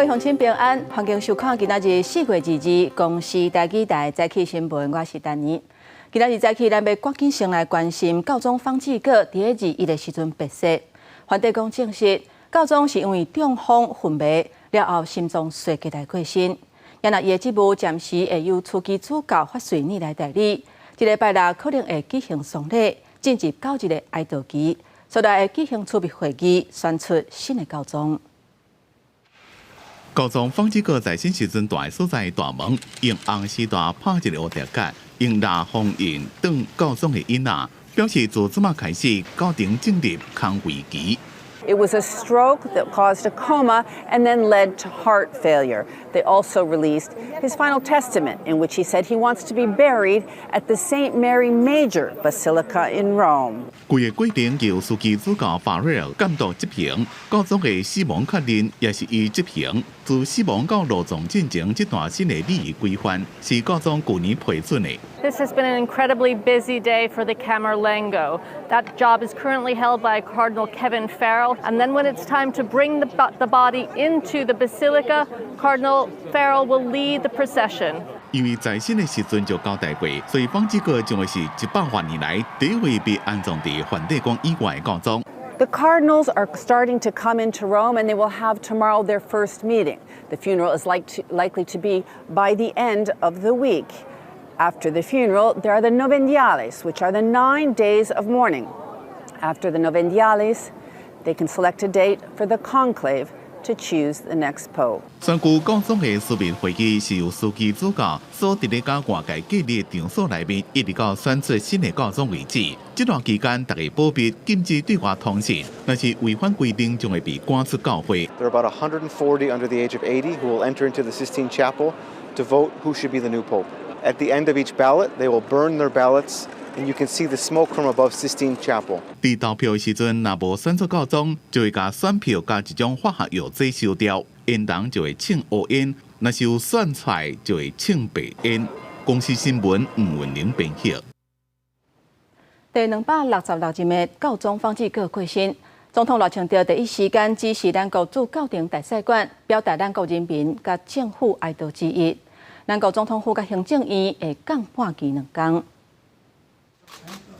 位鄉親平安，歡迎收看今仔日4月22日公視台語台早起新聞，我是丹妮。今仔日早起，咱欲趕緊先來關心教宗方濟各佇21的時陣病逝。梵蒂岡證實，教宗是因為中風昏迷了後心臟衰竭來過身。也若伊的職務暫時會由樞機主教法瑞爾來代理。這禮拜六可能會舉行喪禮，進入9日的哀悼期，紲來會舉行樞密會議，選出新的教宗。教宗方濟各在身時陣蹛所在大門，用紅絲帶拍一個蝴蝶結，用蠟封印當教宗的印仔，表示自這馬開始，教廷進入空位期。 It was a stroke that caused a coma and then led to heart failure. They also released his final testament, in which he said he wants to be buried at the St. Mary Major Basilica in Rome. 規个過程由樞機主教法瑞爾監督執行，教宗的死亡確認也是伊執行。自死亡到落葬進前這段新的禮儀規範，是教宗舊年批准的。 This has been an incredibly busy day for the Camerlengo. That job is currently held by Cardinal Kevin Farrell. And then when it's time to bring the body into the basilica, Cardinal Farrell will lead the procession. 因為在生的時陣就交代過，所以方濟各將會是100多年來第一位被安葬佇梵蒂岡以外的教宗。 The cardinals are starting to come into Rome, and they will have tomorrow their first meeting. The funeral is likely to be by the end of the week. After the funeral, there are the novendiales, which are the 9 days of mourning. After the novendiales, they can select a date for the conclave to choose the next pope. 選舉教宗的樞密會議是由樞機主教所佇咧佮外界隔離的場所內面，一直到選出新的教宗為止。這段期間，逐家保密，禁止對外通訊，若是違反規定，將會被趕出教會。 There are about 140 under the age of 80 who will enter into the Sistine Chapel to vote who should be the new pope. At the end of each ballot, they will burn their ballots, and you can see the smoke from above Sistine Chapel. 佇投票的時陣，若無選出教宗，就會共選票佮一種化學藥劑燒掉，煙囱就會衝烏煙；若是有選出來，就會衝白煙。公視新聞吳文玲編譯。第266任的教宗方濟各過身，總統賴清德第一時間指示咱國駐教廷大使館，表達咱國人民佮政府哀悼之意。咱國總統府佮行政院會降半旗兩工。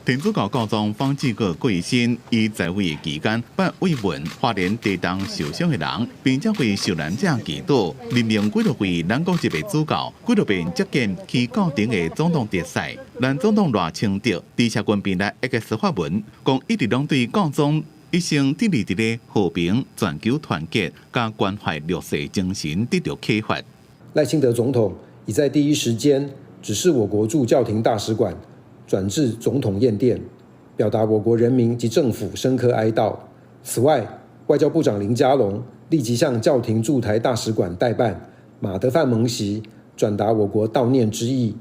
天主教教宗方濟各過身，伊在位的期間，捌慰問花蓮地動受傷的人，並且為受難者祈禱，任命幾多位咱國籍的主教，幾多遍接見去教廷的總統特使。咱總統賴清德佇社群平台 X 發文，講一直攏對教宗一生致力佇咧和平、全球團結、佮關懷弱勢精神得著啟發。賴清德總統已在第一時間指示我國駐教廷大使館轉致總統唁電，表達我國人民及政府深刻哀悼。此外，外交部長林佳龍立即向教廷駐台大使館代辦馬德範蒙席轉達我國悼念之意。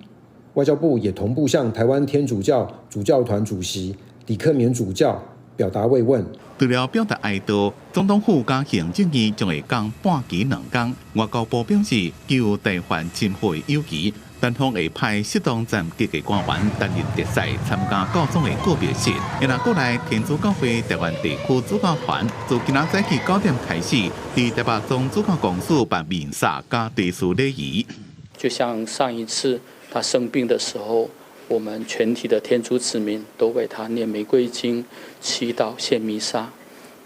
外交部也同步向台灣天主教主教團主席李克勉主教表達慰問。除了表達哀悼，總統府佮行政院將會降半旗兩工。外交部表示，有台梵親好的友誼，單方會派適當層級的官員擔任特使參加教宗的告別式。然後過來天主教會台灣地區主教團自今仔早起9點開始，佇台北總主教公署辦彌撒佮追思禮儀。就像上一次他生病的時候，我們全體的天主子民都為他念玫瑰經、祈禱、獻彌撒。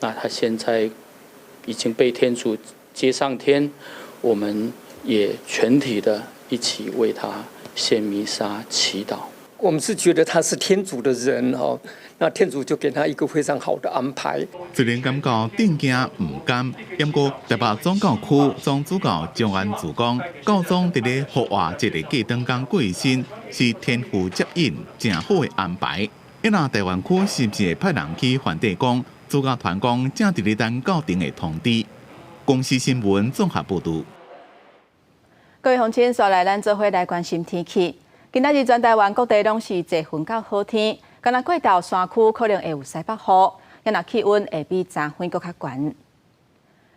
那他現在已經被天主接上天，我們也全體的一起為他獻彌撒、祈禱。我們是覺得他是天主的人哦，那天主就給他一個非常好的安排。雖然感覺震驚毋甘，不過台北總教區總主教張安住講，教宗佇咧復活節的過當工過身，是天父接引誠好的安排。若台灣區是毋是會派人去梵蒂岡？主教團講正佇咧等教廷的通知。公視新聞綜合報導。各位鄉親，紲來咱做伙來關心天氣。今仔日全台灣各地攏是濟雲佮好天，干焦過晝山區可能會有西北雨，若氣溫會比昨昏閣較懸。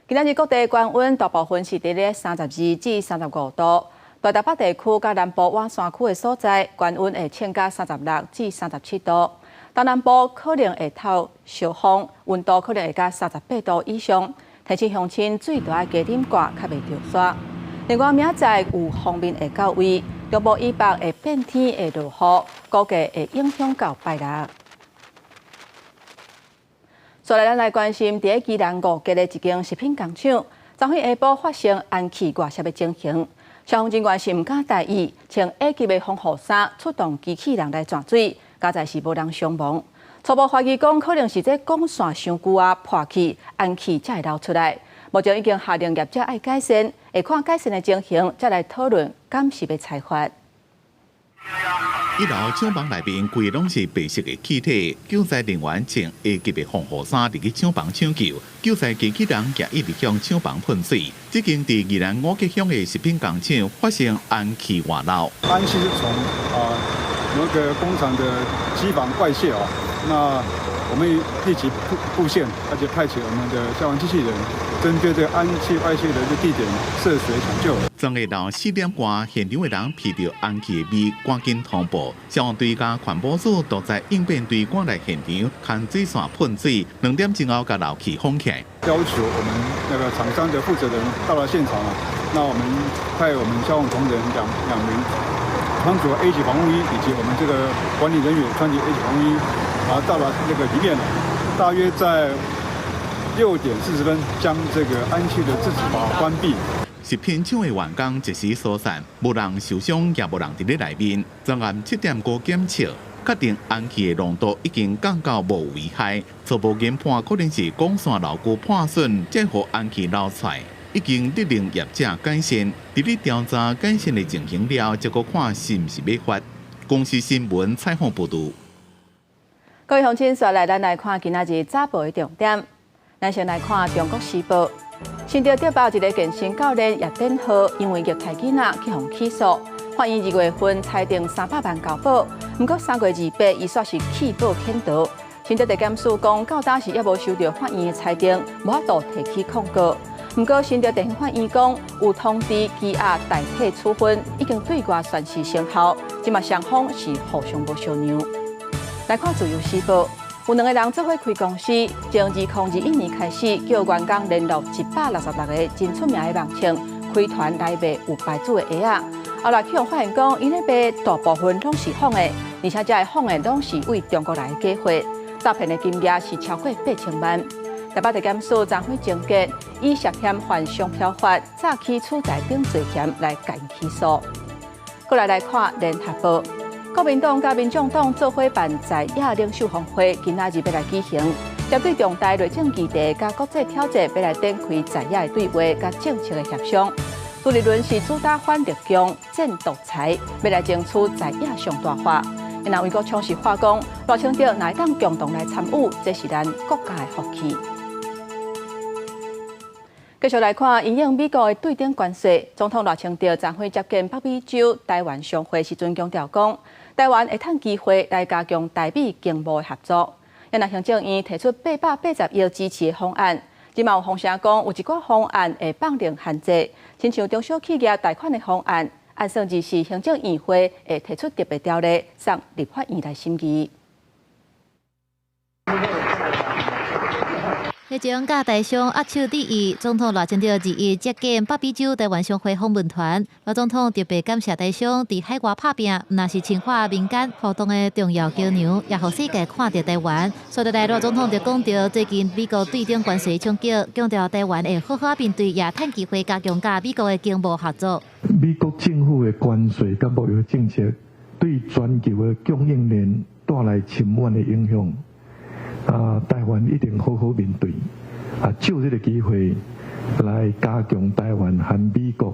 今仔日各地高溫大部分是佇咧32至35度，大台北地區佮南部倚山區的所在，高溫會衝到36至37度。東南部可能會透小風，溫度可能會到38度以上。提醒鄉親水著愛加點掛，較袂著沙。另外，明仔載有鋒面會到位，中部以北會變天會落雨，估計會影響到拜六。再來，咱來關心佇咧宜蘭五結的一間食品工廠，昨昏下晡發生氨氣外洩的情形，消防人員是毋敢大意，穿 A 級的防護衫出動機器人來鑽水，佳哉是無人傷亡。初步懷疑講，可能是這管線傷舊啊破去，氨氣才會流出來。目前已經下令業者愛改善，會看改善的情形，再來討論敢是欲裁罰。一樓廠房內面規攏是白色的氣體，救災人員穿 A 級的防護衫入去廠房搶救，救災機器人也一直向廠房噴水。這間佇宜蘭五結鄉的食品工廠發生氨氣外漏。氨氣是從啊某個工廠的機房外泄哦，那我們立即佈線，而且派遣我們的消防機器人，針對這個氨氣外泄的這個地點涉水搶救。昨下晝4點外，現場的人聞著氨氣的味，趕緊通報消防隊佮環保署獨在應變隊趕來現場，牽水線噴水，2點鐘後共漏氣封起來。要求我們那個廠商的負責人到了現場啊，那我們派我們消防同仁兩名穿着 A 級防護衣，以及我們這個管理人員穿着 A 級防護衣，然後到了那個裡面，大約在6點40分將這個氨氣的制止閥關閉。食品廠的員工及時疏散，無人受傷，也無人佇咧內面。昨暗7點多檢測，確定氨氣的濃度已經降到無危害。初步研判可能是管線老舊破損，才予氨氣流出來。已經勒令業者改善，佇咧調查改善的情形了，才閣看是毋是欲罰。公視新聞採訪報導。各位鄉親，紲來咱來看今仔日早報的重點。咱先來看《中國時報》。新竹竹北一个健身教練葉典浩，因為虐待囡仔去予起訴，法院2月份裁定300萬交保，毋過3月28，伊煞是棄保潛逃。新竹地檢署講，到今時猶無收著法院的裁定，無法度提起控告。毋過新竹地方法院講，有通知羈押代替處分，已經對外宣示生效，這馬雙方是互相無相讓。來看《自由時報》。有兩个人做伙開公司，從2021年開始，叫員工聯絡166個真出名的網紅，開團來賣有牌子的鞋仔。後來去予發現講，𪜶咧賣大部分攏是仿的，而且這个仿的攏是對中國來的假貨，詐騙的金額是超過8000萬。台北地檢署昨昏終結，以涉嫌犯商標法、詐欺取財等罪嫌來共起訴。過來來看聯合報。國民黨佮民眾黨做伙辦在野領袖峰會，今仔日欲來舉行，針對重大內政議題佮國際挑戰，欲來展開在野的對話佮政策的協商。朱立倫是主打反特強、戰獨裁，欲來爭取在野上大化。然後黃國昌是話講，賴清德若會當共同來參與，這是咱國家的福氣。繼續來看，因應美國的對等關稅，總統賴清德昨昏接見北美洲台灣商會時陣強調講，台灣會趁機會來加強台美經貿的合作。若行政院提出880億支持的方案，這嘛有風聲講，有一寡方案會放冗限制，親像中小企業貸款的方案，按算是行政院會會提出特別條例，送立法院來審議。日前，佮台商握手致意，總統賴清德21接見北美洲台灣商會訪問團。賴總統特別感謝台商佇海外拍拚，毋但是深化民間互動的重要橋梁，也予世界看著台灣。所以來，賴總統就講著最近美國對等關稅衝擊，強調台灣會好好面對，也趁機會加強佮美國的經貿合作。美國政府的關稅佮貿易政策對全球的供應鏈帶來深遠的影響。啊，台灣一定好好面對，啊，藉這个機會來加強台灣和美國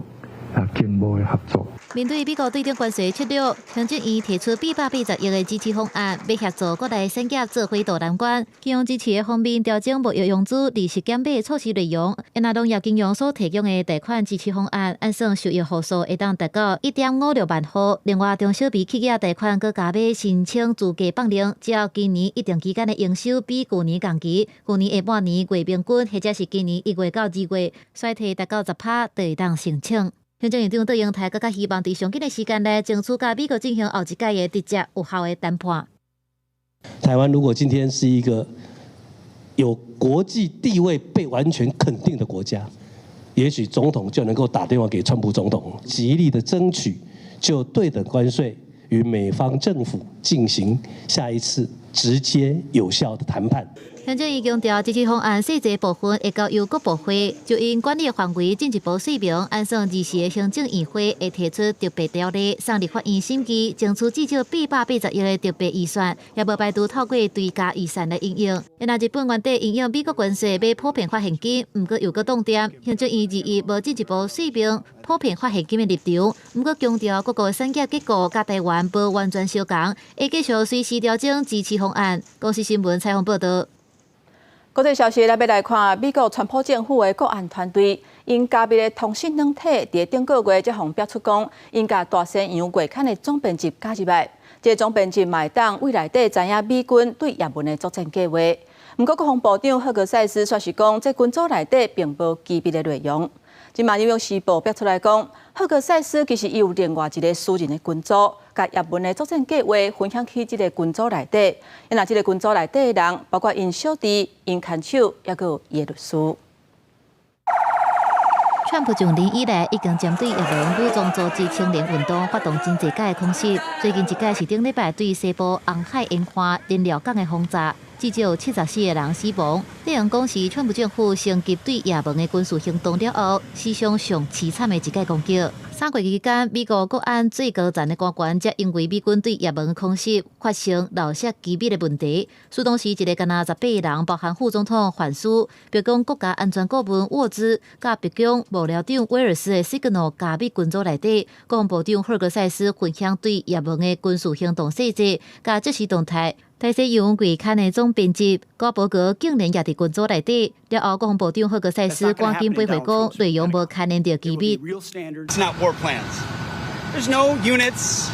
啊經貿的合作。面對美國對等關稅策略，行政院提出880億的支持方案，欲協助國內產業做伙渡難關。金融支持的方面，調整貿易融資、利息減免措施內容。若農業金融所提供的貸款支持方案，按算受益戶數會當達到1.56萬戶。另外，中小微企業貸款閣加碼申請資格放冗，只要今年一定期間的營收比舊年仝期，舊年下半年月平均或者是今年1月到2月衰退達到10%，就會當申請。行政院長卓榮泰閣較希望佇上緊的時間內，爭取佮美國進行後一屆的直接有效的談判。台灣如果今天是一個有國際地位被完全肯定的國家，也許總統就能夠打電話給川普總統，極力的爭取就對等關稅與美方政府進行下一次直接有效的談判。行政院強調，這次方案細節部分會交由國部會就𪜶管理範圍進一步說明，按算二時的行政院會會提出特別條例，送立法院審議，爭取至少880億的特別預算，也無排除透過追加預算來應用。若日本原底因應美國關稅欲普遍發現金，毋過又閣凍定。行政院二一無進一步說明普遍發現金的立場，毋過強調各國產業結構佮台灣無完全相仝，會繼續隨時調整支持方案。公視新聞採訪報導。國際消息，咱欲來看美國川普政府的國安團隊，𪜶加密的通訊軟體，佇頂個月才予爆出講，𪜶共大西洋月刊的總編輯加入來，這個總編輯嘛會當對內底知影美軍對也門的作戰計劃。毋過國防部長赫格塞斯煞是講，這群組內底並無機密的內容。這馬紐約時報爆出來講，赫格塞斯其實伊有另外一個私人的群組，共也門的作戰計劃分享去這個群組內底。若這個群組內底的人，包括𪜶小弟、𪜶牽手，抑閣有伊的律師。川普上任以來，已經針對也門武裝組織青年運動發動真濟擺的空襲。最近一擺是頂禮拜對西部紅海沿岸燃料港的轟炸，至少74個人死亡。這樣講是川普政府升級對也門的軍事行動了後，史上上淒慘的一擺攻擊。3個月期間，美國國安最高層的官員才因為美軍對也門空襲發生漏洩機密的問題。事當時一个干焦18個人，包含副總統范斯、白宮國家安全顧問沃茲、佮白宮幕僚長威爾斯的 Signal 加密群組內底，國防部長赫格塞斯分享對也門的軍事行動細節，佮即時動態。大西洋月刊的總編輯高伯格竟然也佇群組內底。了後，國防部長赫格塞斯趕緊回覆講，內容無牽連著機密。 It's not war plans. There's no units,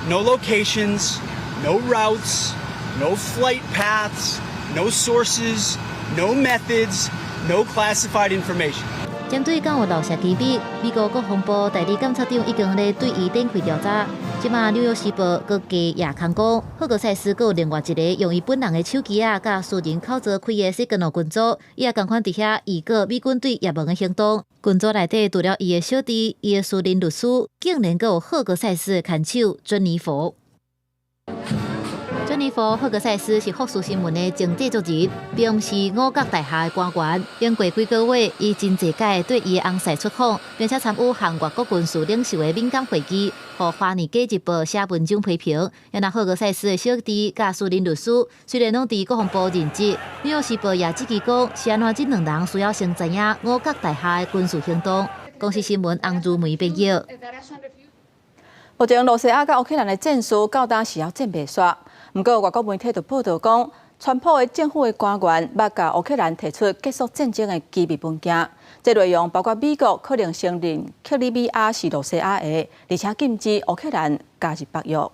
no locations, no routes, no flight paths, no sources, no methods, no classified information. 針對敢有漏洩機密，美國國防部代理檢察長已經咧對伊展開調查。這馬紐約時報閣加夜空講，赫格塞斯閣有另外一個用伊本人的手機仔佮私人口座開的 Signal 群組，伊也仝款佇遐預告美軍對也門的行動。群組內底除了伊的小弟、伊的私人律師，竟然閣有赫格塞斯的牽手珍妮佛。珍妮佛·赫格塞斯是福斯新聞的前製作人，並毋是五角大廈的官員。經過幾個月，伊真濟擺對伊的翁婿出訪，並且參與和外國軍事領袖的敏感會議，予《華爾街日報》寫文章批評。若赫格塞斯的小弟佮私人律師，雖然攏佇國防部任職，紐約時報也質疑講，是按怎這兩人需要先知影五角大廈的軍事行動。公視新聞洪如梅編譯。目前露西亞佮烏克蘭的戰事到今時猶戰袂煞，毋過外國媒體就報道講，川普的政府的官員捌共烏克蘭提出結束戰爭的機密文件，這內容包括美國可能承認克里米亞是露西亞的，而且禁止烏克蘭加入北約。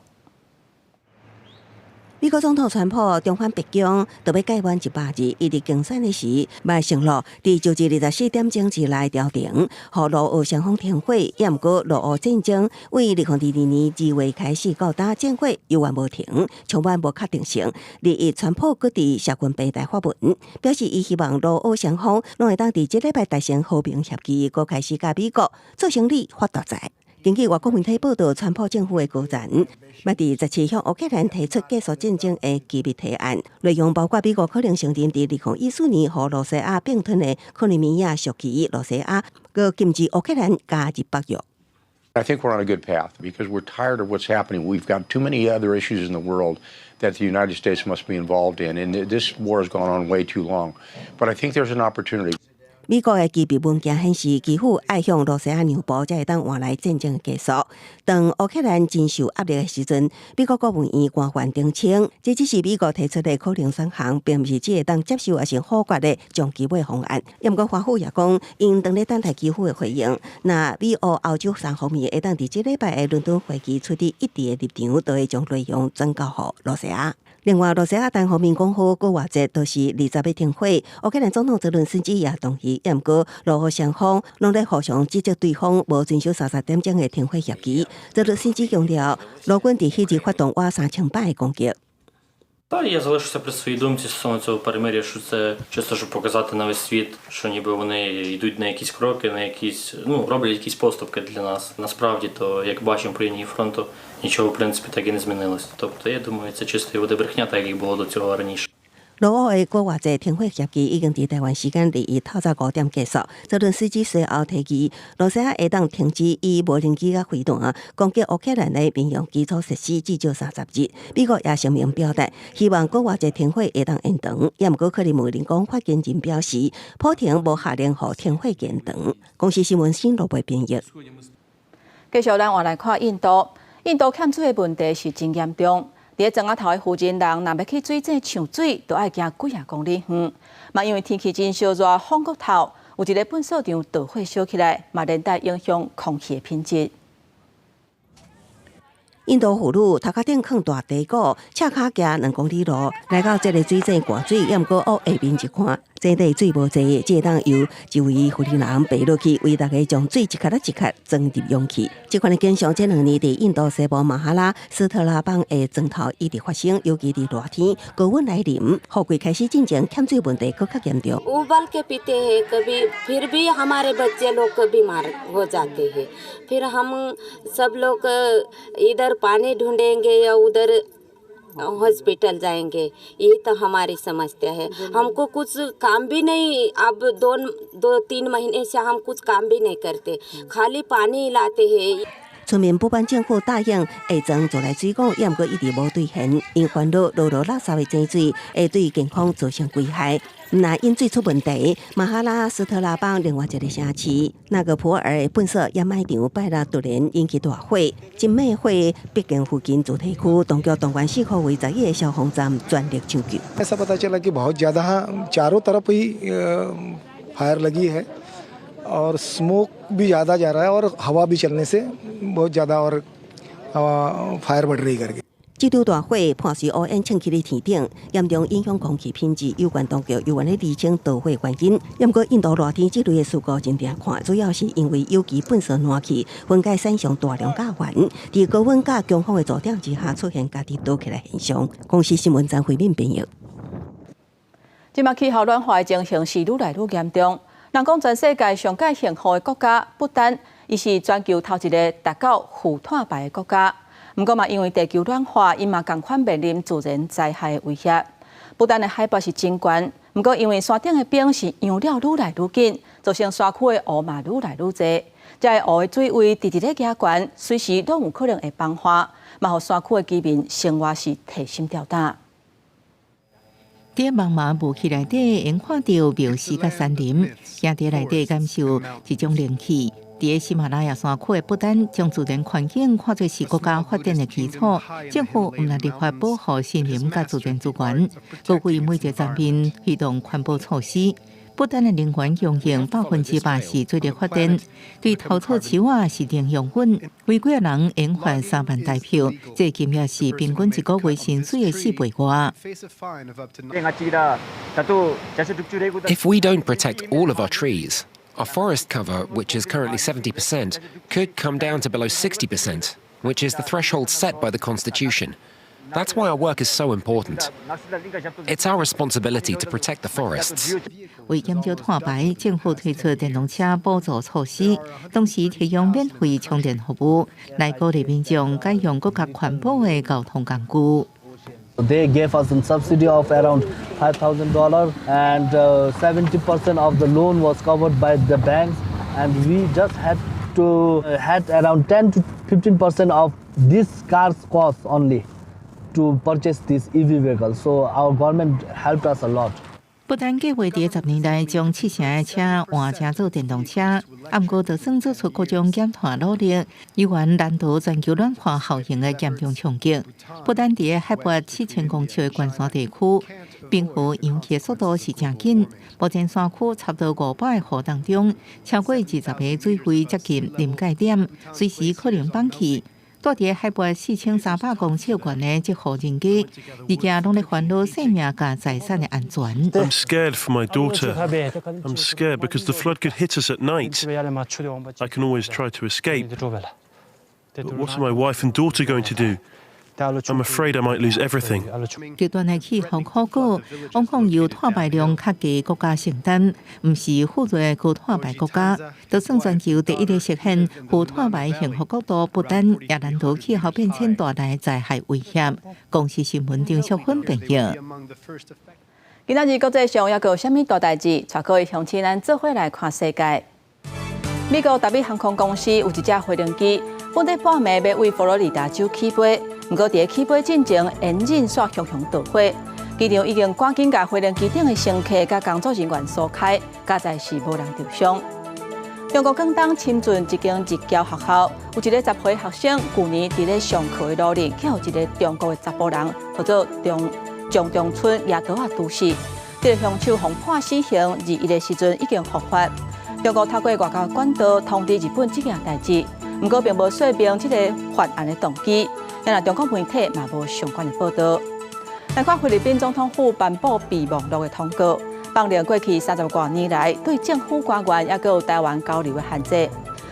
美國總統川普重返白宮，就欲屆滿100日。伊佇競選的時，嘛承諾佇周日24點鐘之內調停，予露烏雙方停火。也毋過露烏戰爭對2022年2月開始到今戰火猶原無停，充滿無確定性。21，川普閣佇社群平台發文，表示伊希望露烏雙方攏會當佇這禮拜達成和平協議，閣開始佮美國做生理發大財。根據外國媒體報道，川普政府的高層捌佇17向烏克蘭提出結束戰爭的機密提案，內容包括美國可能承認佇2014年予露西亞併吞的克里米亞屬於露西亞，閣禁止烏克蘭加入北約。 I think we're on a good path because we're tired of what's happening. We've got too many other issues in the world that the United States must be involved in, and this war has gone on way too long. But I think there's an opportunity. 美國的機密文件顯示，基輔愛向露西亞讓步，才會當換來戰爭結束。當烏克蘭真受壓力的時陣，美國國務院官員澄清，這只是美國提出的可能選項，並毋是只會當接受抑是否決的終極尾方案。毋過華府也講，𪜶當咧等待基輔的回應。若美烏歐洲三方面會當佇這禮拜的倫敦會議取得一致的立場，就會將內容轉交予露西亞。另外，露西亞單方面講好，閣活節就是20欲停火。烏克蘭總統澤倫斯基也同意，毋過露烏雙方攏咧互相指責對方無遵守30點鐘的停火協議。澤倫斯基強調，俄軍佇彼日發動倚3000擺的攻擊。Та я залишуся при своїй думці стосовно цього перемир'я, що це чисто, щоб показати на весь світ, що ніби вони йдуть на якісь кроки, на якісь, ну, роблять якісь поступки для нас. Насправді, то як бачимо по лінії фронту, нічого в принципі так і не змінилось. Тобто, я думаю, це чистої води брехня, так як було до цього раніше. 俄烏的復活節停火協議已經佇台灣時間21透早5點結束。澤倫斯基隨後提議，羅西亞會當停止以無人機佮飛彈攻擊烏克蘭的民用基礎設施至少30日。美國也聲明表達，希望復活節停火會當延長。也毋過克里姆林宮發言人表示，普廷無下令予停火延長。公視新聞新羅貝編譯。繼續咱換來看印度，印度欠水的問題是真嚴重。佇咧莊仔頭的婦人人，若欲去水井搶水，都愛行幾仔公里遠。嘛，因為天氣真燒熱，風閣透，有一個糞掃場著火燒起來，嘛連帶影響空氣的品質。印度婦女頭殼頂囥大地鼓，赤跤行2公里路，來到這個水井灌水，也毋過往下面一看，井底水無濟，這當由一位婦人爬落去，為大家將水一殼仔一殼裝入容器。這款的景象，這兩年佇印度西部馬哈拉斯特拉邦的莊頭一直發生，尤其佇熱天高溫來臨，雨季開始進前，欠水問題閣較嚴重。 उबाल के पीते हैं कभी, फिर भी हमारे बच्चे लोग बीमार हो जाते हैं। फिर हम सब लोग इधर पानी ढूंढेंगे या उधर हॉस्पिटल जाएंगे। ये तो हमारी समस्या है। हमको कुछ काम भी नहीं, अब दो 2-3 महीने से हम कुछ काम भी नहीं करते, खाली पानी लाते हैं। 村民不滿政府答應會裝自來水管，也毋過一直無兌現，𪜶煩惱落落垃圾的井水會對健康造成危害。毋但飲水出問題，馬哈拉斯特拉邦另外一個城市納格普爾的糞掃掩埋場拜六突然引起大火，真猛火逼近附近住宅區，當局動員4箍圍11個消防站全力搶救。 ऐसा पता चला कि बहुत ज़्यादा चारों तरफ ही फायर लगी है और स्मोक भी ज़्यादा जा रहा है और हवा भी चलने से बहुत ज़्यादा और फायर बढ़ रही करके。這場大火伴隨烏煙竄起佇天頂，嚴重影響空氣品質。有關當局猶原咧釐清導火原因。毋過印度熱天這類的事故真常看，主要是因為有機糞掃爛去分解產生大量甲烷，佇高溫佮強風的助長之下，出現家己燒起來現象。公視新聞張惠敏編譯。這馬氣候暖化的情形是愈來愈嚴重。人講全世界上蓋幸福的國家，不丹，伊是全球頭一个達到負碳排的國家。毋過嘛，因為地球暖化，𪜶嘛仝款面臨自然災害的威脅。不丹的海拔是真懸，毋過因為山頂的冰是溶了愈來愈緊，造成山區的湖嘛愈來愈濟。這个湖的水位直直咧加懸，隨時攏有可能會崩岸，嘛予山區的居民生活是提心吊膽。佇茫茫霧氣內底，會看著廟寺佮山林，營地內底感受一種靈氣。佇喜馬拉雅山區的不丹，將自然環境看作是國家發展的基礎。政府毋但立法保護森林佮自然資源，閣為每一個層面推動環保措施。不丹的能源供應100%是水力發電，對頭厝樹仔是零用粉，為幾个人研發3萬台票，這金額是平均一個月薪水的4倍外。 If we don't protect all of our trees, our forest cover, which is currently 70%, could come down to below 60%, which is the threshold set by the Constitution. That's why our work is so important. It's our responsibility to protect the forests. 為減少碳排，政府推出電動車補助措施，同時提供免費充電服務，來鼓勵民眾改用閣較環保的交通工具。 They gave us a subsidy of around $5,000 and 70% of the loan was covered by the banks, and we just had to had around 10 to 15% of this car's cost only to purchase this EV vehicle. So our government helped us a lot. 不丹計畫佇10年內將7成的車換成做電動車，啊，毋過就算做出各種減碳努力，猶原難逃全球暖化效應的嚴重衝擊。不丹佇海拔7000公尺的懸山地區，冰河融去的速度是誠緊。目前山區差不多500個湖當中，超過20個水位接近臨界點，隨時可能崩去。住佇海拔4300公尺懸的這戶人家，日夜攏咧煩惱性命佮財產的安全。 I'm scared for my daughter. I'm scared because the flood could hit us at night. I can always try to escape. But what are my wife and daughter going to do? I'm afraid I might lose everything. 極端的氣候苦果，往往由碳排量較低國家承擔，毋是富裕的高碳排國家。就算全球第一个實現負碳排幸福國度不丹，也難逃氣候變遷帶來災害威脅。公視新聞張淑芬報導。今仔日國際上猶閣有啥物大代誌？帶各位鄉親咱做伙來看世界。美國達美航空公司有一架飛行機，本底半暝欲為佛羅里達州起飛，毋過佇咧起飛進前，引擎煞雄雄著火，機場已經趕緊共飛行機頂的乘客佮工作人員疏開，佳哉是無人受傷。中國廣東深圳一間日僑學校，有一个10歲學生，舊年佇咧上課的路裡，予一个中國的查埔人，號做張張中春舉刀仔毒死。這个兇手予判死刑，21的時陣已經伏法。中國透過外交管道通知日本這件代誌，毋過並無說明這个犯案的動機。然而中國媒體嘛無相關的報導。來看菲律賓總統府頒布備忘錄的通告，放令過去30外年來對政府官員猶閣有台灣交流的限制。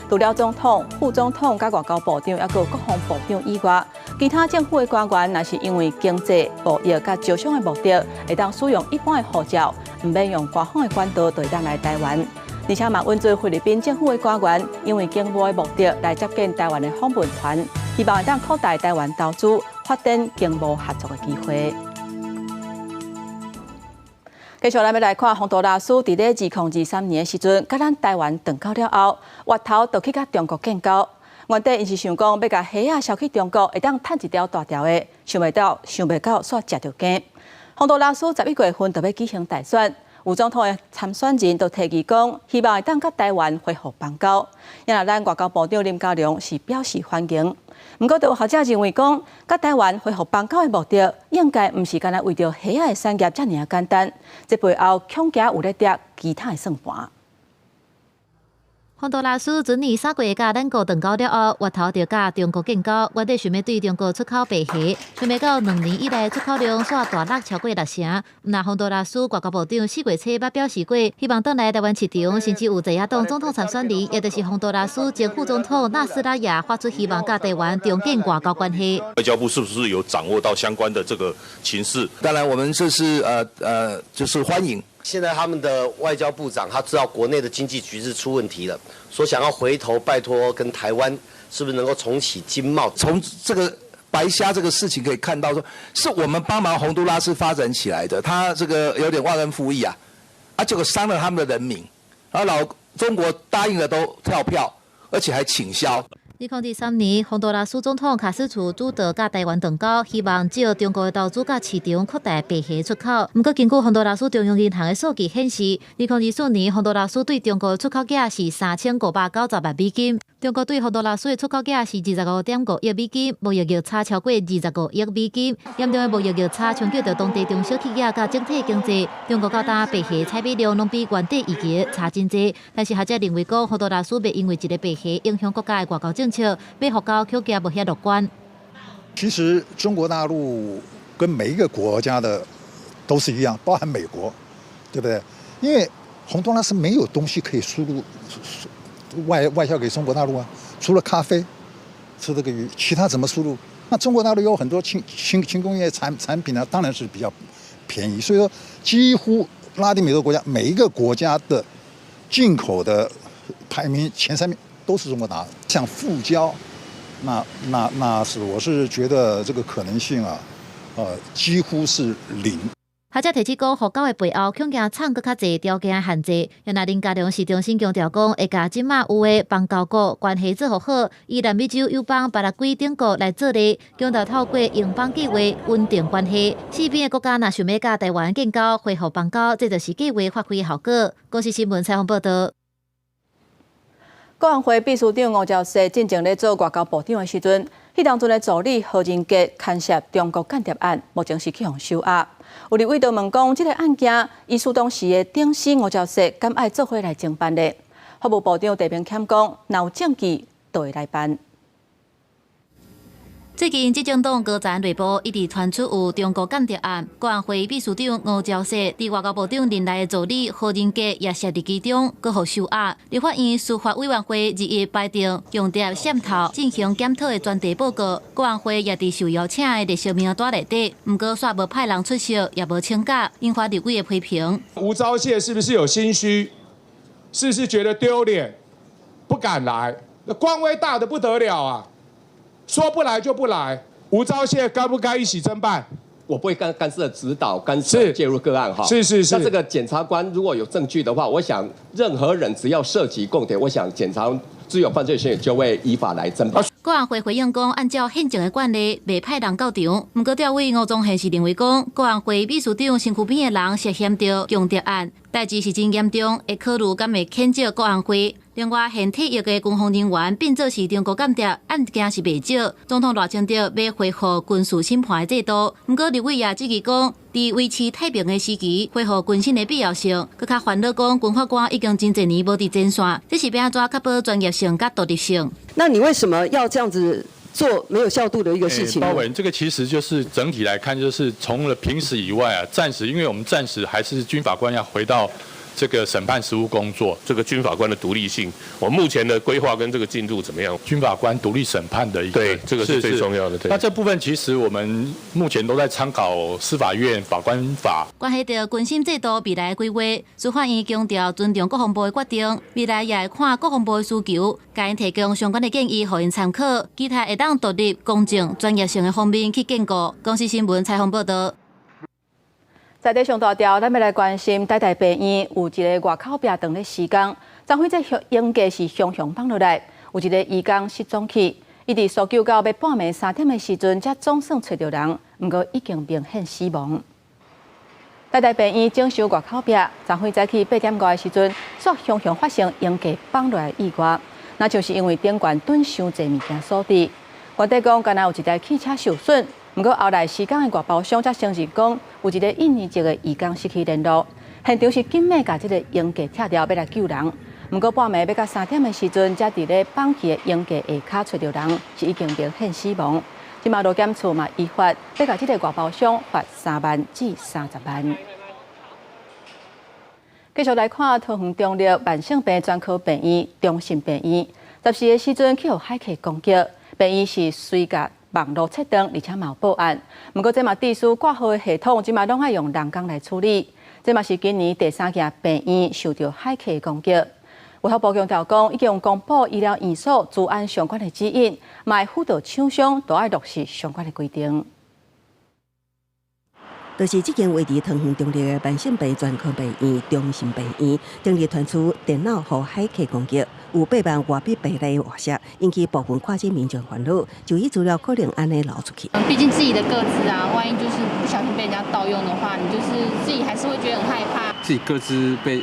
除了總統、副總統佮外交部長，猶閣有國防部長以外，其他政府的官員，若是因為經濟、貿易佮招商的目的，會當使用一般的護照，毋免用官方的管道，就會當來台灣。而且嘛，允准菲律賓政府的官員，因為經貿的目的來接見台灣的訪問團，希望會當擴大台灣投資、發展經貿合作的機會。繼續咱欲來看，洪都拉斯佇咧2023年的時陣，佮咱台灣斷交了後，越頭就去佮中國建交。原底𪜶是想講欲共蝦仔銷去中國，會當趁一條大條的，想袂到想袂到，煞食著驚。洪都拉斯11月份就欲舉行大選，有總統的參選人都提議講，希望會當佮台灣恢復邦交。也若咱外交部長林佳龍是表示歡迎。毋過，有學者認為講，佮台灣恢復邦交的目的，應該毋是干焦為著蝦仔的產業遮爾仔簡單，這背後恐驚有咧疊其他的算盤。洪都拉斯前年3月佮咱國斷交了後，越頭就佮中國建交，原底想欲對中國出口白蝦，想袂到2年以來出口量煞大落超過六成。若洪都拉斯外交部長4月初捌表示過，希望轉來台灣市場，甚至有在野黨總統參選人，也就是洪都拉斯前副總統納斯拉亞發出希望，佮台灣重建外交關係。外交部是不是有掌握到相關的這個情勢？當然，我們這是就是歡迎。現在他們的外交部長他知道國內的經濟局勢出問題了，說想要回頭拜託跟台灣是不是能夠重啟經貿？從這個白蝦這個事情可以看到，說是我們幫忙洪都拉斯發展起來的，他這個有點忘恩負義啊，啊，結果傷了他們的人民，然後老中國答應了都跳票，而且還傾銷。2023年，洪都拉斯總統卡斯楚主導佮台灣斷交，希望藉中國的投資佮市場擴大白蝦出口。毋過，根據洪都拉斯中央銀行的數據顯示，2024年洪都拉斯對中國的出口額是3590萬美金，中國對洪都拉斯的出口額是25.5億美金，貿易逆差超過25億美金。嚴重的貿易逆差衝擊著當地中小企業佮整體經濟。中國到今白蝦採買量攏比原底預期差真濟，但是學者認為講，洪都拉斯袂因為一个白蝦影響國家的外交政策，欲復交恐驚無遐樂觀。其實中國大陸跟每一個國家的都是一樣，包含美國，對不對？因為洪都拉斯沒有東西可以輸入外銷給中國大陸啊，除了咖啡，吃這個魚，其他怎麼輸入？那中國大陸有很多輕工業產品呢，當然是比較便宜。所以說，幾乎拉丁美洲國家每一個國家的進口的排名前三名都是中國大陸。想復交，那是我是覺得這個可能性啊，幾乎是零。學者提醒講，復交的背後恐驚藏閣較濟條件限制。原來林佳龍是重新強調講，會共這馬有的邦交國關係做好，以南美洲友邦巴拉圭等國來做例，強調透過友邦計劃穩定關係。四邊的國家若想欲佮台灣建交、恢復邦交，這就是計劃發揮效果。公視新聞採訪報導。國安會秘書長吳釗燮進前咧做外交部長的時陣，彼當陣的助理何仁傑牽涉中國間諜案，目前是去予收押。有立委就問講，這个案件，伊署當時的頂司吳釗燮，敢愛做伙來偵辦咧？法務部長陳明謙講，若有證據，就會來辦。最近，執政黨高層內部一直傳出有中國間諜案，國安會秘書長吳釗燮佇外交部長任內的助理何仁傑也涉佇其中，閣予收押。立法院司法委員會21排定共諜滲透進行檢討的專題報告，國安會也佇受邀請的列席名單內底，毋過煞無派人出席，也無請假，引發立委的批評。吳釗燮是不是有心虛？是不是覺得丟臉，不敢來？那官威大得不得了啊！說不來就不來，吳釗燮該不該一起偵辦？我不會干涉指導、干涉介入個案哈。是是是。那這個檢察官如果有證據的話，我想任何人只要涉及共諜，我想檢察只有犯罪嫌疑就會依法來偵辦。國安會回應講，按照現行的慣例，袂派人到場。毋過調委吳宗憲是認為講，國安會秘書長身軀邊的人涉嫌著共諜案，代誌是真嚴重，會考慮敢會譴責國安會。另外，現退役的軍方人員變做是中國間諜，案件是袂少。總統賴清德欲恢復軍事審判的制度，毋過立委也質疑講，佇維持太平的時期，恢復軍審的必要性，閣較煩惱講，軍法官已經真濟年無佇前線，這是欲按怎確保專業性佮獨立性？那你為什麼要這樣子做沒有效度的一個事情？包委，這個其實就是整體來看，就是從了平時以外啊，暫時，因為我們暫時還是軍法官要回到這個審判實務工作，這個軍法官的獨立性，我目前的規劃跟這個進度怎麼樣？軍法官獨立審判的一個，對，這個是最重要的。那這部分其實我們目前都在參考司法院法官法。關係著軍審制度未來規劃，司法院強調尊重國防部的決定，未來也會看國防部的需求，共𪜶提供相關的建議，予𪜶參考，期待會當獨立、公正、專業性的方面去建構。公視新聞採訪報導。在這上大條，咱欲來關心台大病院有一个外口壁當咧施工，昨昏這鷹架是雄雄放落來，有一个移工失蹤去，伊佇搜救到欲半暝3點的時陣，才總算揣著人，毋過已經明顯死亡。台大病院整修外口壁，昨昏早起8點外的時陣，煞雄雄發生鷹架放落來意外，那就是因為頂懸躉傷濟物件所致。原底講，敢若有一台汽車受損。毋過後來施工的外包商才承認講，有一个印尼籍的移工失去聯絡，現場是緊欲共這个鷹架拆掉，欲來救人。毋過半暝欲到3點的時陣，才佇咧放去的鷹架下跤揣著人，是已經明顯死亡。這馬勞檢處嘛依法欲共這个外包商罰3萬至30萬。繼續來看桃園中壢慢性病專科病院中心病院，14的時陣去予駭客攻擊，病院是隨共網路切斷，而且嘛有報案。毋過這嘛致使掛號的系統，這馬攏愛用人工來處理。這嘛是今年第三間病院受著駭客攻擊。衛福部強調講，已經公布醫療院所資安相關的指引，嘛會輔導廠商都愛落實相關的規定。就是這間位佇桃園中壢的慢性病專科病院中心病院，頂日傳出電腦予駭客攻擊，有8萬外筆病例外洩，引起部分跨境民眾煩惱，就醫資料可能按呢流出去。畢竟自己的個資啊，萬一就是不小心被人家盜用的話，你就是自己還是會覺得很害怕。自己個資被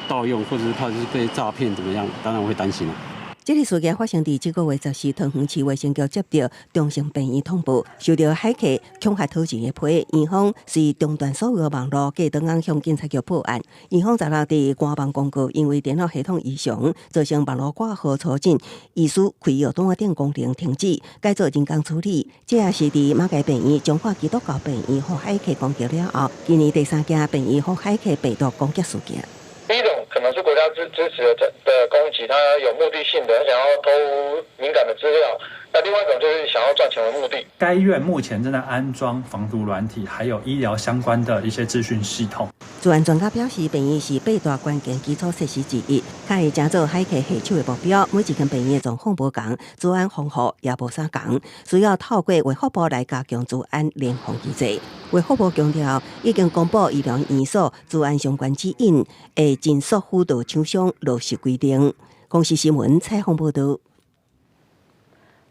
盜用，或者是怕就是被詐騙，怎麼樣？當然會擔心啦。這個事件發生佇這個月14，桃園市衛生局接著中心病院通報，受著駭客恐嚇討錢的批，院方隨中斷所有的網路，隔當天向警察局報案。院方16佇官網公告，因為電腦系統異常，造成網路掛號初診、醫師開藥單等功能停止，改做人工處理。這也是佇馬偕病院、彰化基督教病院予駭客攻擊了後，今年第三件病院予駭客病毒攻擊事件。第一種可能是國家支持的攻擊，他有目的性的，他想要偷敏感的資料。那另外一種就是想要賺錢為目的。該院目前正在安裝防毒軟體，還有醫療相關的一些資訊系統。資安專家表示，病院是八大關鍵基礎設施之一，較會成做駭客下手的目標。每一間病院的狀況無仝，資安防護也無相仝，需要透過衛福部來加強資安聯防機制。衛福部強調，已經公布醫療院所資安相關指引，會盡速輔導廠商落實規定。公視新聞採訪報導。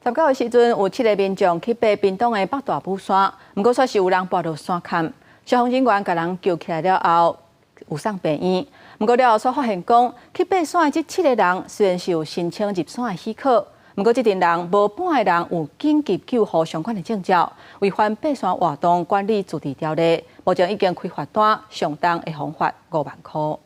19的時陣，有七个民眾去爬屏東的北大武山，毋過煞是有人跋落山崁，消防人員共人救起來了後，有送病院。毋過了後，煞發現講，去爬山的這七个人雖然是有申請入山的許可，毋過這陣人無半个人有緊急救護相關的證照，違反爬山活動管理自治條例，目前已經開罰單，上重會予罰5萬箍。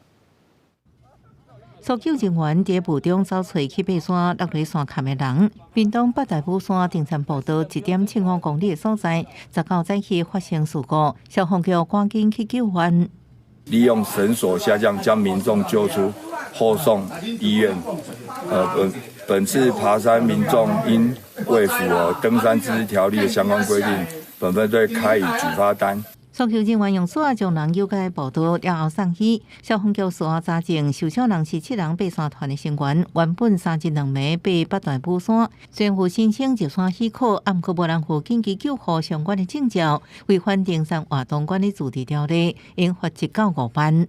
搜救人員佇霧中走揣去爬山，落佇山崁的人，屏東北大武山登山步道1.75公里的所在，19早起發生事故，消防局趕緊去救援。利用繩索下降，將民眾救出，後送醫院。本次爬山民眾因未符合登山自治條例的相關規定，本分隊開以舉發單。搜救人員用索仔將人誘開步道了後送醫，消防局事後查證，受傷人是七人爬山團的成員，原本三日兩暝爬北大武山，雖然有申請入山許可，毋過無人附緊急救護相關的證照，違反登山活動管理自治條例，應罰1到5萬。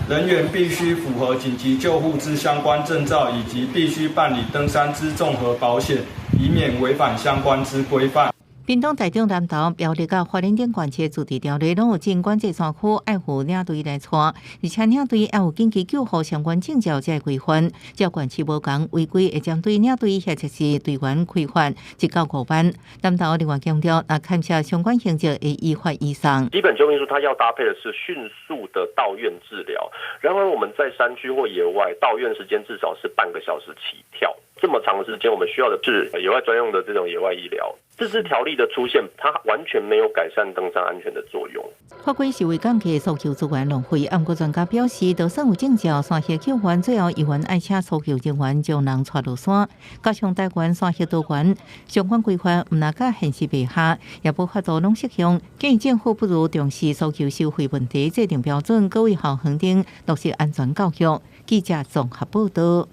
人員必須符合緊急救護之相關證照，以及必須辦理登山之綜合保險，以免違反相關之規範。屏東台中南投苗栗佮花蓮等縣市自治條例攏有進管制山區愛赴領隊來帶，而且領隊愛有緊急救護相關證照才會規範。只要縣市無仝違規，會針對領隊或者是隊員開罰1到5萬。南投另外強調，若牽涉相關刑責，會依法移送。基本救命術，它要搭配的是迅速的到院治療。然而，我們在山區或野外到院時間至少是半個小時起跳，這麼長的時間，我們需要的是野外專用的這種野外醫療。自治條例的出現，它完全沒有改善登山安全的作用。法規是為降低搜救資源浪費，毋過專家表示，就算有證照，山下救援最後依然愛請搜救人員將人帶落山，加上台灣山協導員相關規範，毋但佮現實袂合，也無法度攏適用。建議政府不如重視搜救收費問題，制定標準，閣為校園頂落實安全教育。記者綜合報道。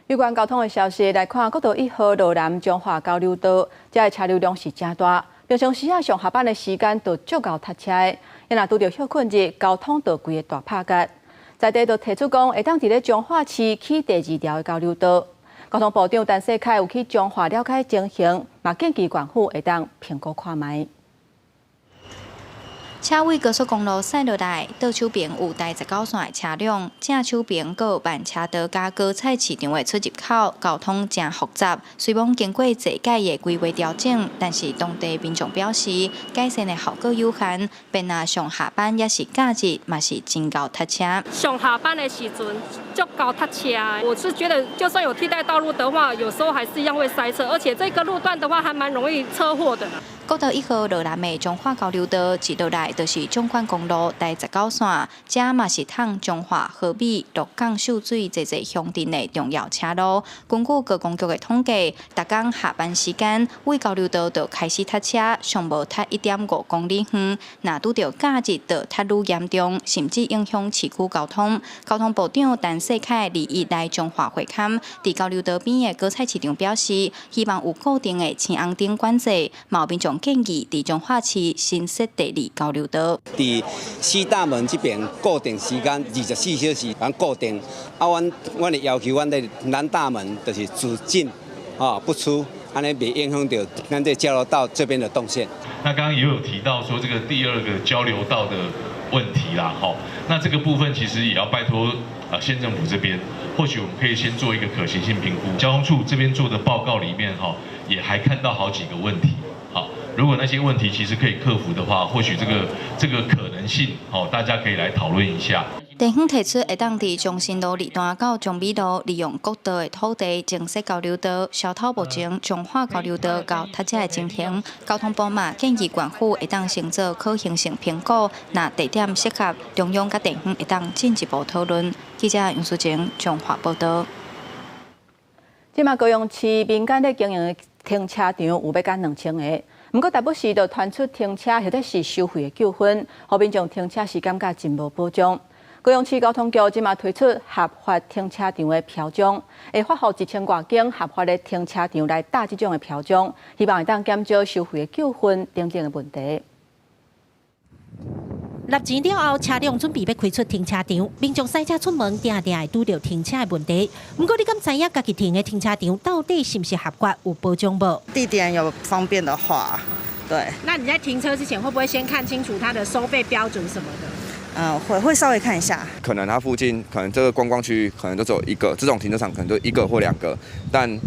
有關交通的消息來看，國道一號羅南彰化交流道，遮的車流量是誠大。平常時仔上下班的時間都足𠢕塞車的，若拄著歇睏日，交通就規个大拍結。在地就提出講，會當佇咧彰化市起第二條的交流道。交通部長陳世凱有去彰化了解情形，嘛建議縣府會當評估看覓。車位高速公路駛落來，倒手邊有台十九線的車輛，正手邊閣有慢車道佮果菜市場的出入口，交通誠複雜。雖罔經過濟屆的規劃調整，但是當地民眾表示，改善的效果有限。便若上下班抑是假日，嘛是真𠢕塞車。上下班的時陣足𠢕塞車，我是覺得就算有替代道路的話，有時候還是一樣會塞車，而且這個路段的話，還蠻容易車禍的。國道一號羅南的彰化交流道，一落來就是縱貫公路台十九線，這嘛是通彰化、和美、鹿港、秀水濟濟鄉鎮的重要車路。根據高公局的統計，逐工下班時間，位交流道就開始塞車，上無塞1.5公里遠。若拄著假日，就塞愈嚴重，甚至影響市區交通。交通部長陳世凱21來彰化會勘，佇交流道邊的果菜市場表示，希望有固定的青紅燈管制，嘛有民眾建議佇彰化市新設第二交流道。佇西大門這邊固定時間24小時，咱固定。啊，阮的要求，阮的南大門就是只進，不出，按呢袂影響著咱這交流道這邊的動線。那剛剛也有提到說這個第二個交流道的問題啦，吼，那這個部分其實也要拜託啊縣政府這邊，或許我們可以先做一個可行性評估。交通處這邊做的報告裡面，哈，也還看到好幾個問題。好，如果那些問題其實可以克服的話，或許這個可能性，好，大家可以來討論一下。地方提出會當佇中心路二段到中美路，利用國道的土地增設交流道，消除目前彰化交流道𠢕塞車的情形。交通部嘛建議縣府會當先做可行性評估，若地點適合，中央佮地方會當進一步討論。記者楊淑靜彰化報道。這馬高雄市民間咧經營的停車場有欲甲2000个，毋過逐不時就傳出停車或者是收費的糾紛，予民眾停車時感覺真無保障。高雄市交通局這馬推出合法停車場的標章，會發予1000外間合法的停車場來貼這種的標章，希望會當減少收費的糾紛等等的問題。納錢了後，車輛準備欲開出停車場，民眾駛車出門，定定會拄著停車的問題。毋過，你敢知影家己停的停車場到底是毋是合法、有保障無？地點有方便的話，對。那你在停車之前，會不會先看清楚它的收費標準什麼的？嗯，會稍微看一下。可能它附近可能這個觀光區可能就只有一個這種停車場，可能就一個或兩個，但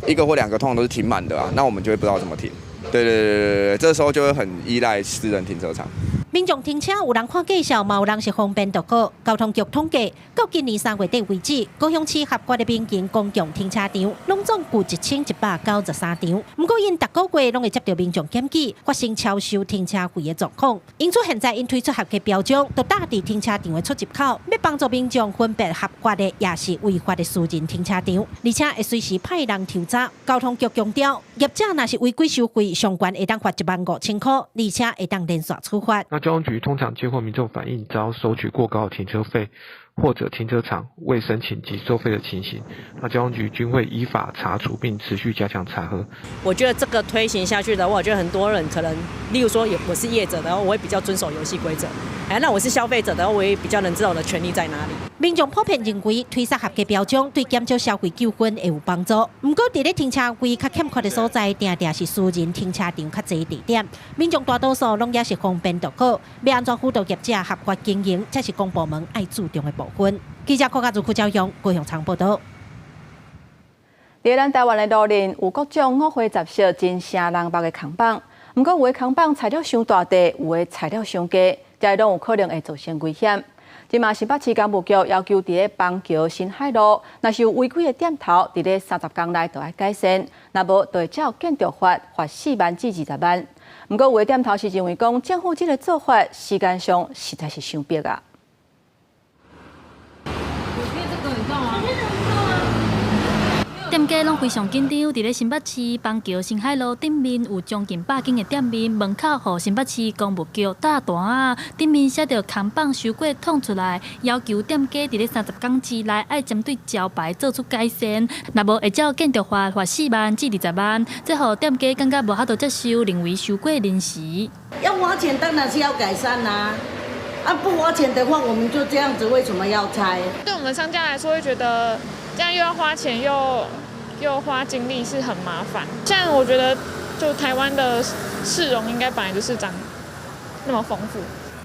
一個或兩個通常都是停滿的啊，那我們就會不知道怎麼停。對對對對對，這時候就會很依賴私人停車場。民眾停車有人看介紹，嘛有人是方便就好。交通局統計，到今年3月底為止，高雄市合法的民營公共停車場，攏總有1193場。毋過𪜶逐個月攏會接著民眾檢舉，發生超收停車費的狀況。因此現在𪜶推出合格標章，就貼佇停車場的出入口，欲幫助民眾分別合法的，抑是違法的私人停車場，而且會隨時派人抽查。交通局強調，業者若是違規收費，上懸會當罰1萬5千箍，而且會當連續處罰。那交通局通常接獲民眾反映遭收取過高的停車費，或者停車場未申請即收費的情形，那交通局均會依法查處並持續加強查核。我覺得這個推行下去的話，我覺得很多人可能，例如說，我是業者的話，我會比較遵守遊戲規則。哎，那我是消費者的話，我也比較能知道我的權利在哪裡。民眾普遍認為推實合格標準對減少消費糾紛會有幫助。毋過，佇咧停車位較欠缺的所在，定定是私人停車場較濟地點。民眾大多數攏也是方便就好，欲按怎輔導業者合法經營，才是公部門愛注重的部分。記者郭家如、郭昭勇高雄場報道。佇咱台灣的路面有各種五花雜色、真穢人目的扛棒，毋過有的扛棒材料傷大塊，有的材料傷低，這攏有可能會造成危險。這馬新北市工務局要求佇咧邦橋新海路，若是有違規的店頭，佇咧30工內就愛改善，若無就會照建築法罰4萬至20萬。毋過有的店頭是認為講，政府這个做法時間上實在是傷迫啊。這個你知道嗎？店家攏非常緊張，佇咧新北市邦橋新海路頂面有將近100間的店面，門口予新北市工務局貼單仔，頂面寫著扛棒收過捅出來，要求店家佇咧30工之內愛針對招牌做出改善，若無會照建築法罰4萬至20萬，這予店家感覺無法度接受，認為收過臨時。要花錢當然是要改善啦，啊不花錢的話，我們就這樣子，為什麼要拆？對我們商家來說，會覺得這樣又要花錢又花精力是很麻煩。現在我覺得，就台灣的市容應該本來就是長那麼豐富。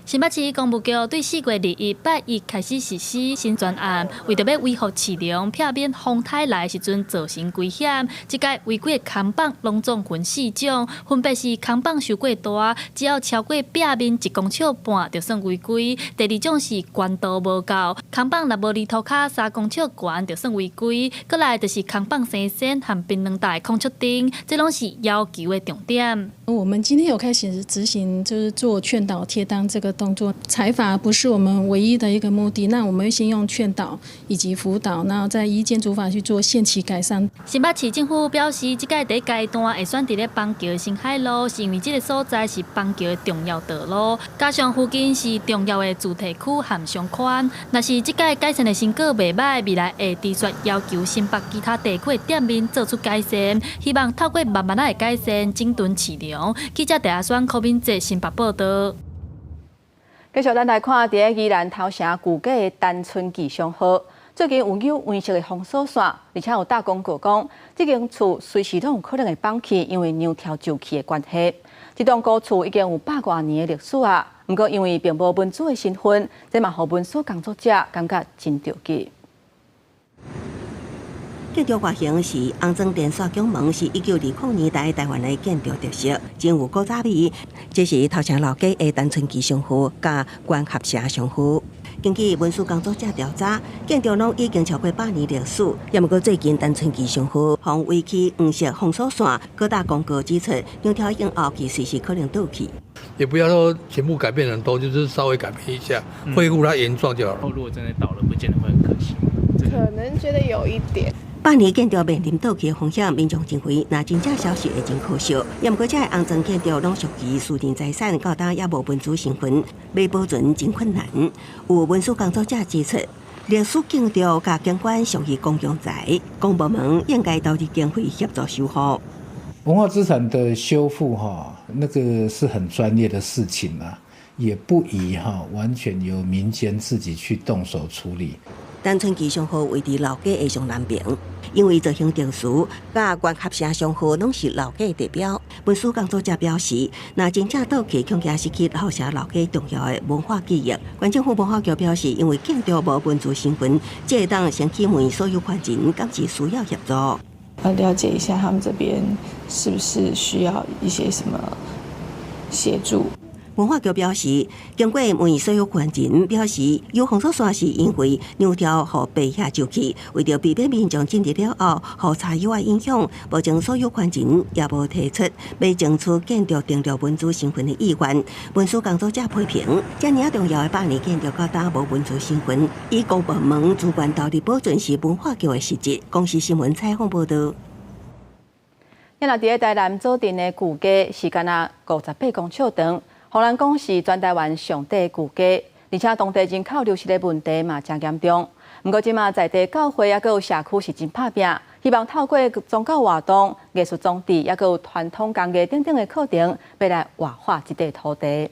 新北市工務局對4月21拜一開始實施新專案，為著欲維護市容，避免風颱來時陣造成危險。這擺違規的扛棒攏總分四種，分別是扛棒傷過大，只要超過壁面1.5公尺就算違規；第二種是懸度無夠，扛棒若無離塗跤3公尺懸就算違規；閣來就是扛棒生鉎和檳榔袋孔出釘，這攏是要求的重點。我們今天有開始執行，就是做勸導貼單這個動作。裁罰不是我們唯一的一個目的，那我們會先用勸導以及輔導，然後再依建築法去做限期改善。新北市政府表示，這擺第一階段會選佇咧邦橋新海路，是因為這个所在是邦橋的重要道路，加上附近是重要的住宅區和商圈。若是這擺改善的成果袂䆀，未來會持續要求新北其他地區的店面做出改善，希望透過慢慢仔的改善，整頓市容。記者鄭阿雙、柯敏哲新北報道。繼續，咱來看佇咧宜蘭頭城舊街的陳春記商號，最近有扭黃色的封鎖線，而且有貼廣告講，這間厝隨時攏有可能會崩去，因為梁柱皺去的關係。這棟古厝已經有百外年的歷史啊，毋過因為並無文資的身份，這嘛予文史工作者感覺真著急。建築外形是紅磚連續拱門，是1920年代台灣的建築特色，真有古早味。這是頭城老街的陳春記商號佮關合社商號。根據文史工作者調查，建築攏已經超過百年歷史。也毋過最近陳春記商號予圍起黃色封鎖線，閣貼廣告指出，梁柱已經凹去，隨時可能倒去。也不要說全部改變很多，就是稍微改變一下，恢復它原狀就好了。如果真的倒了，不見得會很可惜。可能覺得有一點。百年建築面臨倒去的風險，民眾認為，若真正消失會真可惜。也毋過，這个紅磚建築攏屬於私人財產，到今猶無文資身份，欲保存真困難。有文史工作者指出，歷史建築佮景觀屬於公共財，公部門應該投入經費協助修復。文化資產的修復，哈，那個是很專業的事情啊，也不宜哈完全由民間自己去動手處理。陳春記商號位佇老街的上南邊，因為造型特殊，佮關合社商號攏是老街地標。文史工作者表示，若真正倒去，恐驚失去頭城老街重要的文化記憶。縣政府文化局表示，因為建築無文資身份，這會當先去問所有權人，敢是需要協助。了解一下他們這邊是不是需要一些什麼協助。文化局表示，經過問所有權人表示，有封鎖線是因為兩條予白額就去，為著避免民眾進入了後，予柴油的影響，目前所有權人也無提出欲爭取建築登錄文資身份的意願。文史工作者批評，遮爾仔重要的百年建築到今無文資身份，以公部門資源投入保存是文化局的失職。公視新聞採訪報導。今仔佇台南左鎮的舊街，是干焦58公尺長，予人講是全台灣上短的舊街，而且當地人口流失的問題嘛誠嚴重。毋過這馬在地教會猶閣有社區是真拍拚，希望透過宗教活動、藝術裝置，猶閣有傳統工藝等等的課程，欲來活化這塊土地。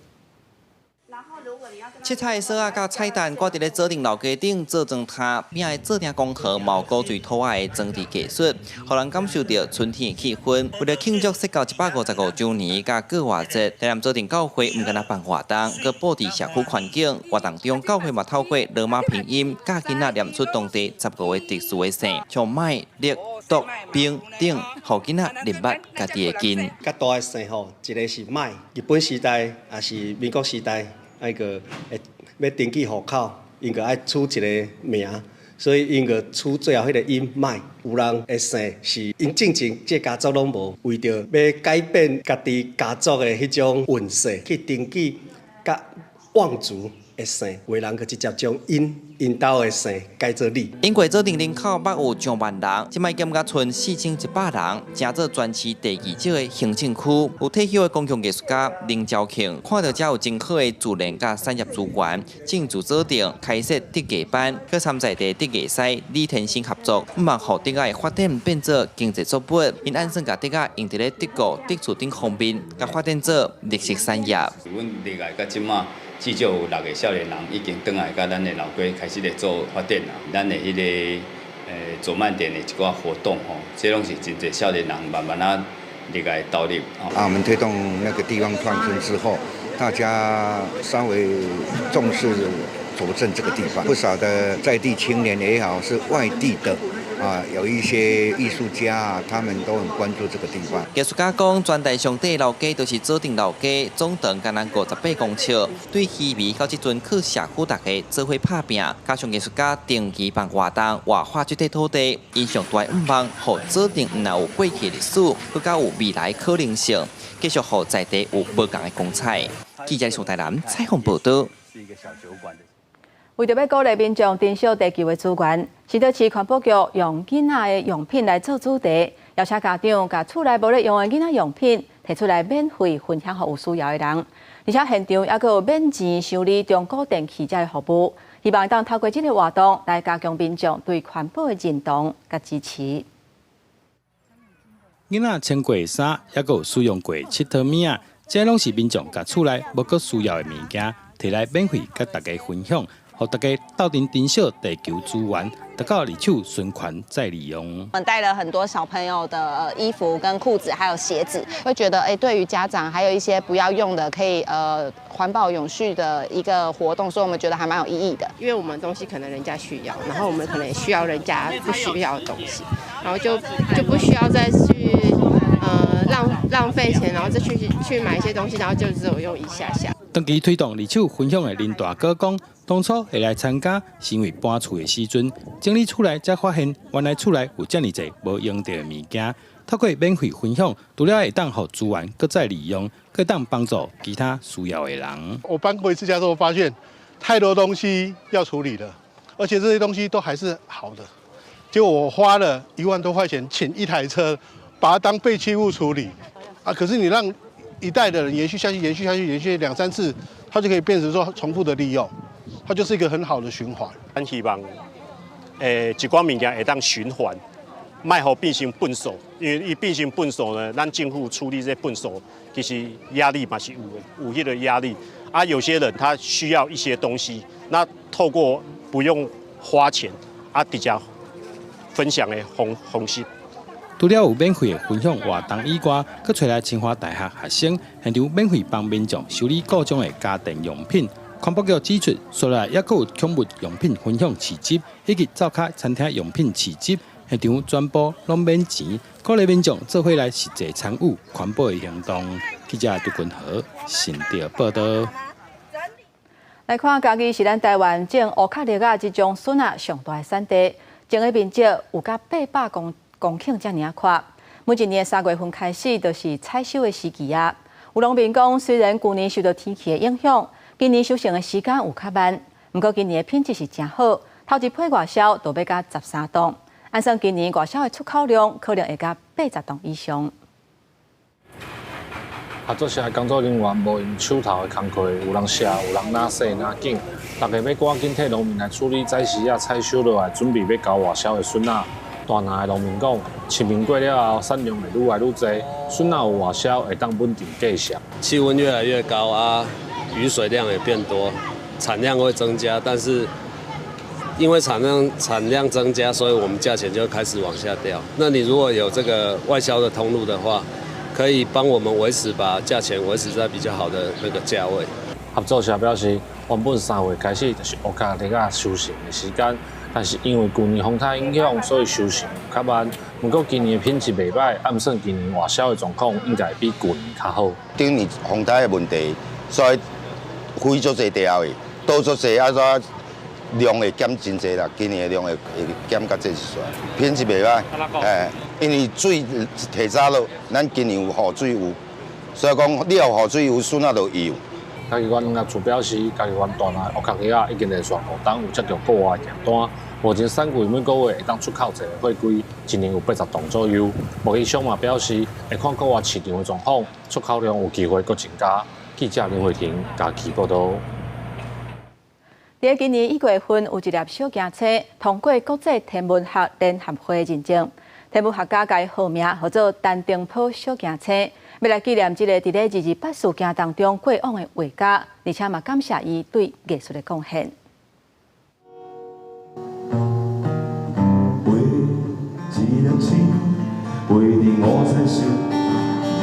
七彩的索仔佮彩蛋掛佇咧左鎮老街頂做裝塔，邊仔的左鎮公園嘛有古錐塗仔的裝置藝術，予人感受著春天的氣氛。為了慶祝設教155週年佮過活節，台南左鎮教會毋干焦辦活動，閣布置社區環境。活動中，教會嘛透過羅馬拼音教囡仔念出當地15個特殊的姓，像麥、力、獨、冰等，予囡仔認捌家己的根。較大的姓吼，一个是麥，日本時代抑是民國時代。愛閣會欲登記戶口，𪜶閣愛取一个名，所以𪜶閣取最後彼個音麥。有人的姓是𪜶進前這家族攏無，為著欲改變家己家族的彼種運勢，去登記佮望族的姓，有的人閣直接將𪜶兜的姓改做李。英國左鎮人口捌有上萬人，這擺減甲賰4100人，成做全市第二少的行政區。有退休的公共藝術家林昭慶，看著遮有真好的自然佮產業資源，進駐左鎮開設竹藝班，佮參在地竹藝師李天生合作，向望予竹仔的發展變做經濟作物。𪜶按算共竹仔用佇咧竹顧、竹厝頂方面，共發展做綠色產業。阮入來到這馬，至少有六个少年人已經轉來佮咱的老街開始咧做發展啦。咱的彼个左曼點的一寡活動吼，這攏是真濟少年人慢慢仔入來投入。啊，我們推動那個地方創生之後，大家稍微重視左鎮這個地方，不少的在地青年也好，是外地的。啊，有一些藝術家啊，他們都很關注這個地方。藝術家講，全台上短老街就是左鎮老街，總長干焦58公尺。對稀微到這陣靠社區大家做伙拍拚，加上藝術家定期辦活動，活化這塊土地，𪜶上大的願望，予左鎮毋但有過去歷史，閣較有未來可能性，繼續予在地有無仝的光彩。記者宋台南採訪報導。為著欲鼓勵民眾珍惜地球的資源，新竹市環保局用囡仔的用品來做主題，邀請家長共厝內無咧用的囡仔用品提出來免費分享予有需要的人，而且現場猶閣有免錢修理中古電器這个服務，希望會當透過這个活動來加強民眾對環保的認同佮支持。囡仔穿過的衫，猶閣有使用過的𨑨迌物仔，這攏是民眾共厝內無閣需要的物件，提來免費佮大家分享。予大家鬥陣珍惜地球資源，達到二手循環再利用。我們帶了很多小朋友的衣服、跟褲子，還有鞋子，會覺得對於家長還有一些不要用的，可以環保永續的一個活動，所以我們覺得還蠻有意義的。因為我們東西可能人家需要，然後我們可能也需要人家不需要的東西，然後就不需要再去浪費錢，然後再去買一些東西，然後就只有用一下下。長期推動二手分享的林大哥講，當初會來參加，是因為搬厝的時陣整理厝內，才發現原來厝內有遮爾濟無用著的物件。透過免費分享，除了會當予資源閣再利用，閣當幫助其他需要的人。我搬過一次家之後，發現太多東西要處理了，而且這些東西都還是好的。結果我花了1萬多塊錢請一台車，把它當廢棄物處理啊！可是你讓一代的人延續下去，延續下去，延續兩三次，它就可以變成說重複的利用，它就是一個很好的循環。咱希望，一寡物件會當循環，莫予變成糞埽，因為伊變成糞埽呢，咱政府處理這糞埽，其實壓力嘛是有的，有彼個壓力。啊，有些人他需要一些東西，那透過不用花錢，啊，直接分享的方式。除了有免費的分享活動以外，閣揣來清華大學學生現場免費幫民眾修理各種的家電用品。環保局指出，紲來猶閣有寵物用品分享市集，以及灶跤餐廳用品市集，現場全部攏免錢，鼓勵民眾做伙來實際參與環保的行動。記者杜君和新竹報導。來看，嘉義是咱台灣種烏殼栗仔這種筍仔上大的產地，種的面積有甲800公頃遮爾仔闊。每一年3月份開始，就是採收的時期啊。有農民講，雖然舊年受到天氣的影響，今年收成的時間有較慢，毋過今年的品質是誠好，頭一批外銷就欲甲13噸，按算今年外銷的出口量可能會甲80噸以上。合作社工作人員無閒手頭的工課，有人寫，有人拿洗拿緊，大家欲趕緊替農民來處理早時仔採收落來，準備欲交外銷的筍仔。大林的農民講，清明過了後，產量會愈來愈濟，筍仔有外銷，會當穩定價數。氣溫越來越高啊，雨水量也變多，產量會增加，但是因為產量增加，所以我們價錢就開始往下掉。那你如果有這個外銷的通路的話，可以幫我們維持把價錢維持在比較好的那個價位。合作社表示，原本3月開始就是烏殼栗仔收成的時間，但是因為舊年風颱影響，所以收成較慢。毋過今年的品質袂䆀，按算今年外銷的狀況應該比舊年較好。頂年風颱的問題，所以飛足濟條的，倒足濟啊，煞量會減真濟啦。今年的量會減較濟一撮，品質袂䆀，哎，因為水提早落，咱今年有雨水有，所以講你有雨水有，筍仔就有。嘉義縣農業處表示，嘉義縣大林烏殼栗仔已經連續5冬有接著國外訂單，目前產季每個月會當出口一個貨櫃，一年有80噸左右。貿易商嘛表示，會看國外市場的狀況，出口量有機會閣增加。記者林慧婷嘉義報導。佇今年1月份，有一粒小行星通過國際天文學聯合會認證，天文學家共伊號名號做陳澄波小行星，欲來紀念這個佇咧228事件當中過往的畫家，而且嘛感謝伊對藝術的貢獻。飛一粒星，飛佇五彩色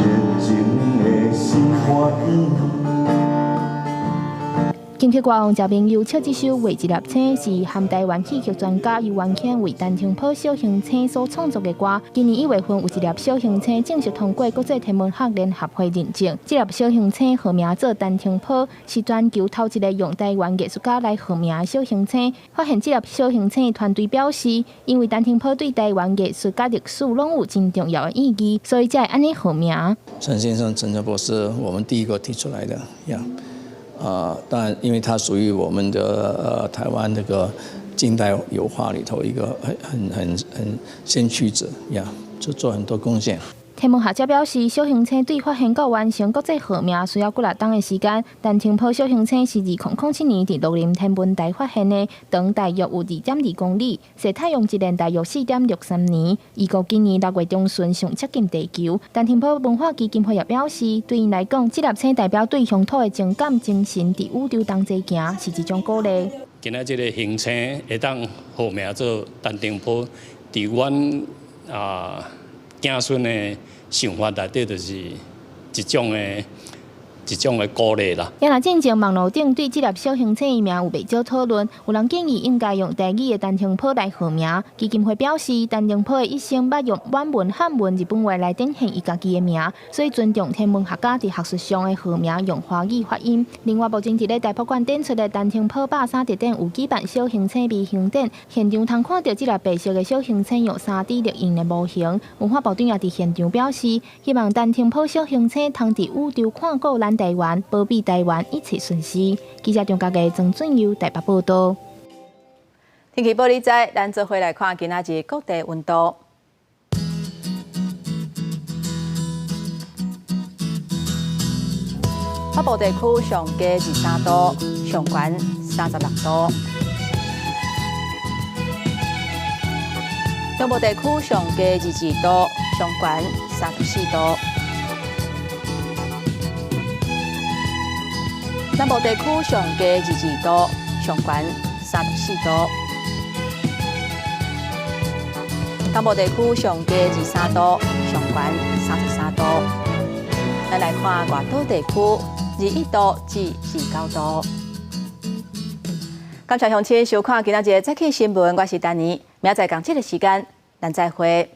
熱情的心肝金曲歌王謝明佑唱這首《畫一粒星》，是含台灣戲曲專家游元謙為陳澄波小行星所創作的歌。今年1月份，有一粒小行星正式通過國際天文學聯合會認證。這粒小行星號名做陳澄波，是全球頭一个用台灣藝術家來號名的小行星。發現這粒小行星的團隊表示，因為陳澄波對台灣藝術佮歷史攏有真重要的意義，所以才會按呢號名。陳先生，陳澄波是我們第一個提出來的，呀。啊，當然，因為它屬於我們的台灣那個近代油畫裡頭一個很很很很先驅者呀，就做很多貢獻。天文學者表示，小行星對發現到完成國際號名需要幾若冬的時間。陳澄波小行星是2007年佇鹿林天文台發現的，長大約有2.2公里，踅太陽一輪大約4.63年。預估今年6月中旬上接近地球。陳澄波文化基金會也表示，對𪜶來講，這粒星代表對鄉土的情感精神，佇宇宙同齊行，是一種鼓勵。今仔這个行星會當號名做陳澄波，佇阮啊子孫的想法內底，就是一種的鼓勵啦。也若進前網路頂對這粒小行星的名有袂少討論，有人建議應該用台語的陳澄波來號名。基金會表示，陳澄波的一生捌用滿文、漢文、日本話來展現伊家己的名，所以尊重天文學家佇學術上的號名用華語發音。另外，目前佇咧台博館展出的陳澄波103特展有舉辦小行星微型展，現場通看著這粒白色的小行星用3D 列印的模型。文化部長也佇現場表示，希望陳澄波小行星通佇宇宙看顧咱台灣，保庇台灣一切順遂。記者張家傑、曾俊佑台北報導。天氣報你知，咱做伙來看今仔日各地溫度。北部地區上低23度，上懸36度。中部地區上低22度，上懸34度。南部地區上低22度，上懸34度。東部地區上低23度，上懸33度。咱來看外島地區，21度至29度。感謝鄉親收看今仔日的早起新聞，我是丹妮，明仔載仝這个時間，咱再會。